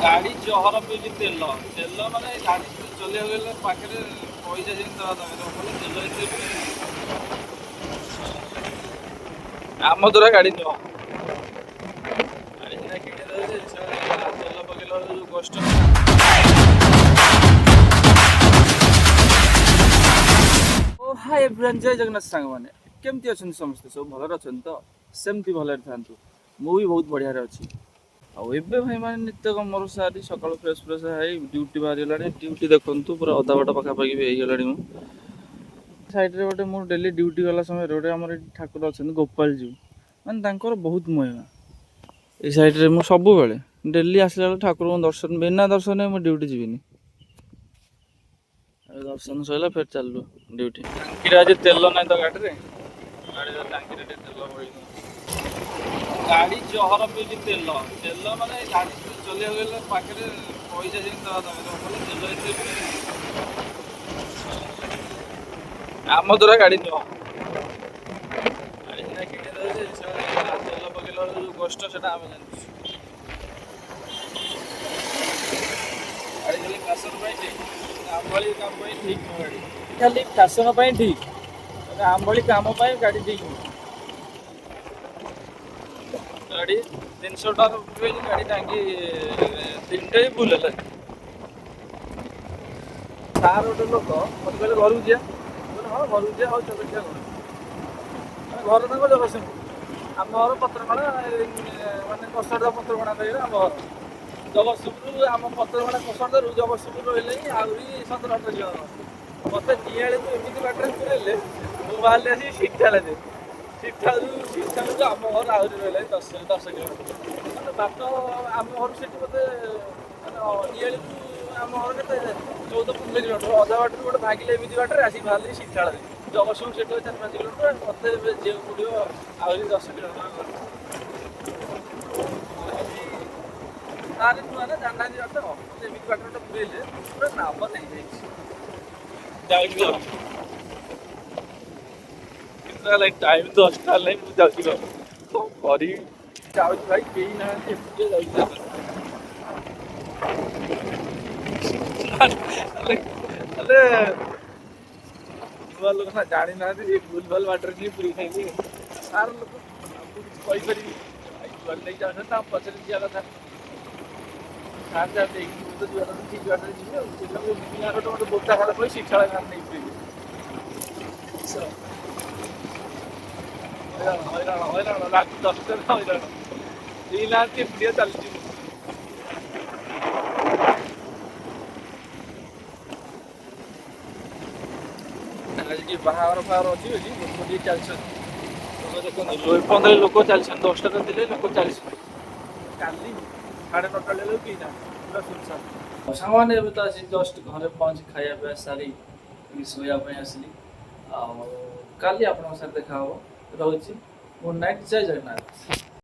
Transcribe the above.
ଗାଡ଼ି ଜହର ପିଉଛି ତେଲ। ତେଲ ମାନେ ଗାଡ଼ି ଚଲେଇବାକୁ ଗଲେ ପାଖରେ ପଇସା ଯେମିତି ଦେବା ଦରକାର। ବୋଲେ ତେଲ ଏତେ ପିଉଛି, ଆମ ଦ୍ୱାରା ଗାଡ଼ି ନୁହଁ। ଗାଡ଼ି ସିନା କିଣିଦେଲେ ଯେ ତେଲ ପକେଇଲା ବେଳକୁ ଯୋଉ କଷ୍ଟ। ଓ ହାଇ ଏଭ୍ରିୱାନ୍, ଜୟ ଜଗନ୍ନାଥ ସାଙ୍ଗମାନେ। କେମିତି ଅଛନ୍ତି ସମସ୍ତେ? ସବୁ ଭଲରେ ଅଛନ୍ତି ତ? ସେମିତି ଭଲରେ ଥାନ୍ତୁ। ମୁଁ ବି ବହୁତ ବଢ଼ିଆରେ ଅଛି। ଆଉ ଏବେ ଭାଇମାନେ, ନିତ୍ୟ ମୋର ସାରି ସକାଳୁ ଫ୍ରେଶ୍ ଫ୍ରେଶ୍ ହେଇ ଡ୍ୟୁଟି ବାହାରିଗଲାଣି। ଡ୍ୟୁଟି ଦେଖନ୍ତୁ, ପୁରା ଅଧା ବାଟ ପାଖାପାଖି ବି ହେଇଗଲାଣି। ମୁଁ ସାଇଡ଼୍ରେ ଗୋଟେ, ମୁଁ ଡେଲି ଡ୍ୟୁଟି ଗଲା ସମୟରେ ଗୋଟେ ଆମର ଏଠି ଠାକୁର ଅଛନ୍ତି, ଗୋପାଳଜୀଉ, ମାନେ ତାଙ୍କର ବହୁତ ମହିମା। ଏଇ ସାଇଡ଼୍ରେ ମୁଁ ସବୁବେଳେ ଡେଲି ଆସିଲା ବେଳେ ଠାକୁରଙ୍କୁ ଦର୍ଶନ, ବିନା ଦର୍ଶନରେ ମୁଁ ଡ୍ୟୁଟି ଯିବିନି। ଆଉ ଦର୍ଶନ ସରିଲା, ଫେର ଚାଲିଲୁ ଡ୍ୟୁଟି। ଟାଙ୍କିରେ ଆଜି ତେଲ ନାହିଁ ତ ଗାଡ଼ିରେ, ଗାଡ଼ିର ଟାଙ୍କିରେ ଟିକେ ତେଲ ପଡ଼ିନି। ଗାଡ଼ି ଜହର ପିଉଛି ତେଲ। ତେଲ ମାନେ ଗାଡ଼ି ଚଲେଇବାକୁ ଗଲେ ପାଖରେ ପଇସା ଯେମିତି ଦେବା ଦରକାର। ବୋଲେ ତେଲ ଏତେ ପିଉଛି, ଆମ ଦ୍ୱାରା ଗାଡ଼ି ନୁହଁ। ଗାଡ଼ି ସିନା କିଣିଦେଲେ ଯେ ତେଲ ପକେଇଲା ବେଳକୁ ଯୋଉ କଷ୍ଟ, ସେଟା ଆମେ ଜାଣିଛୁ। ଗାଡ଼ି ଖାଲି ଫ୍ୟାସନ୍ ପାଇଁ ଠିକ୍, ଆମ ଭଳି କାମ ପାଇଁ ଠିକ୍ ନୁହଁ। ଗାଡ଼ି ଖାଲି ଫ୍ୟାସନ୍ ପାଇଁ ଠିକ୍, ଆମ ଭଳି କାମ ପାଇଁ ଗାଡ଼ି ଠିକ୍ ନୁହଁ। ଗାଡ଼ି 300 ଟଙ୍କା ପକେଇଛି, ଗାଡ଼ି ଟାଙ୍କି ତିନିଟା ହିଁ ଫୁଲ୍ ହେଲା। ସାର୍ ଗୋଟେ ଲୋକ ମୋତେ କହିଲେ, ଘରକୁ ଯିବା। ମୁଁ କହିଲି, ହଁ, ଘରକୁ ଯିବା, ହଉ ଚାଲ ଯିବା ଘରକୁ। ମାନେ ଘର ତାଙ୍କ ଜଗତସିଂହପୁର, ଆମ ଘର ପତ୍ରକଣା, ମାନେ କଷରଦା ପତ୍ରକଣା ପାଖରେ ଆମ ଘର। ଜଗତସିଂହପୁରରୁ, ଆମ ପତ୍ରକଣା କଷରଦାରୁ ଜଗତସିଂହପୁର ରହିଲେ ହିଁ ଆହୁରି 17-18 କିଲୋମିଟର। ମୋତେ ନିଆଳିକୁ ଏମିତି ବାଟରେ ପୁରେଇଲେ, ମୁଁ ବାହାରିଲି ଆସିକି ସିଠାଳରେ। ସିଠାଳରୁ ଆମ ଘର ଆହୁରି ରହିଲା 10 କିଲୋମିଟର। ମାନେ ବାଟ ଆମ ଘରୁ ସେଠି ମୋତେ, ମାନେ ନିଆଳିକୁ ଆମ ଘର କେତେ, 14-15 କିଲୋମିଟର। ଅଧା ବାଟରୁ ଗୋଟେ ଭାଗିଲେ ଏମିତି ବାଟରେ ଆସିକି ବାହାରିଲି ସିଠାଳରେ। ଜଗତସିଂହପୁର ସେଠି 4-5 କିଲୋମିଟର, ମୋତେ ଏବେ ଯିବାକୁ ପଡ଼ିବ ଆହୁରି 10 କିଲୋମିଟର। ତାହେଲେ ନୂଆ ନା, ଜାଣିନାହାନ୍ତି ବାଟ, ମୋତେ ଏମିତି ବାଟରେ ଗୋଟେ ପୁରେଇଲେ, ପୁରା ନାମ ନେଇଯାଇଛି। ଯାଉଛି ଘର। କେତେଟା ହେଲାଣି ଟାଇମ୍? 10ଟା ହେଲାଣି। ମୁଁ ଯାଉଛି ଘର। କ'ଣ କରିବି? ଯାଉଛି ଭାଇ, କେହି ନାହାନ୍ତି, ଏକୁଟିଆ ଯାଉଛି। ହେଲେ ନୂଆ ଲୋକ ନା, ଜାଣିନାହାନ୍ତି, ସେ ଭୁଲ ଭାଲ ବାଟରେ ନେଇ ପୁରେଇ ଖାଇଲି। ସାର୍ ଲୋକ, ମୁଁ କିଛି କହିପାରିବି? ଭାଇ ଯୁଆଡ଼େ ନେଇକି ଯାଉଛନ୍ତି, ତାଙ୍କ ପଛରେ ଯିବା କଥା। ସାର୍ ଯାହା ଦେଇକି, ମୁଁ ତ ଯିବା କଥା ଠିକ୍ ବାଟରେ ଯିବି। ଆଉ ସେଟାକୁ ଏମିତି ଗାଁ ଗୋଟେ ଗୋଟେ ବୋତା ଖାଲା କହି ଶିକ୍ଷାଳ ଗାଁ ନେଇ ପୁରେଇଲି। ହଇରାଣ, ହଇରାଣ, ହଇରାଣ। ରାତି 10ଟାରେ ହଇରାଣ। କେହି ନାହାନ୍ତି, ଏକୁଟିଆ ଚାଲିଛି ମୁଁ। ଆଜି ଟିକେ ବାହାଘର ଫାହାଘର ଅଛି ବୋଲି ଲୋକ ଟିକେ ଚାଲିଛନ୍ତି। ଲୋକ ଦେଖନ୍ତୁ, ଏପର୍ଯ୍ୟନ୍ତ ଲୋକ ଚାଲିଛନ୍ତି। 10ଟା ଥିଲେ ଲୋକ ଚାଲିଛନ୍ତି। କାଲି 9:30 ବେଳକୁ କେହି ନାହାନ୍ତି, ପୁରା ସୁନସାନ। ସାଙ୍ଗମାନେ, ଏବେ ତ ଆସି ଜଷ୍ଟ ଘରେ ପହଞ୍ଚି ଖାଇବା ପିଇବା ସାରି ଟିକେ ଶୋଇବା ପାଇଁ ଆସିଲି। ଆଉ କାଲି ଆପଣଙ୍କ ସାଙ୍ଗରେ ଦେଖା ହେବ। ରହୁଛି, ଗୁଡ୍ ନାଇଟ୍, ଜୟ ଜଗନ୍ନାଥ।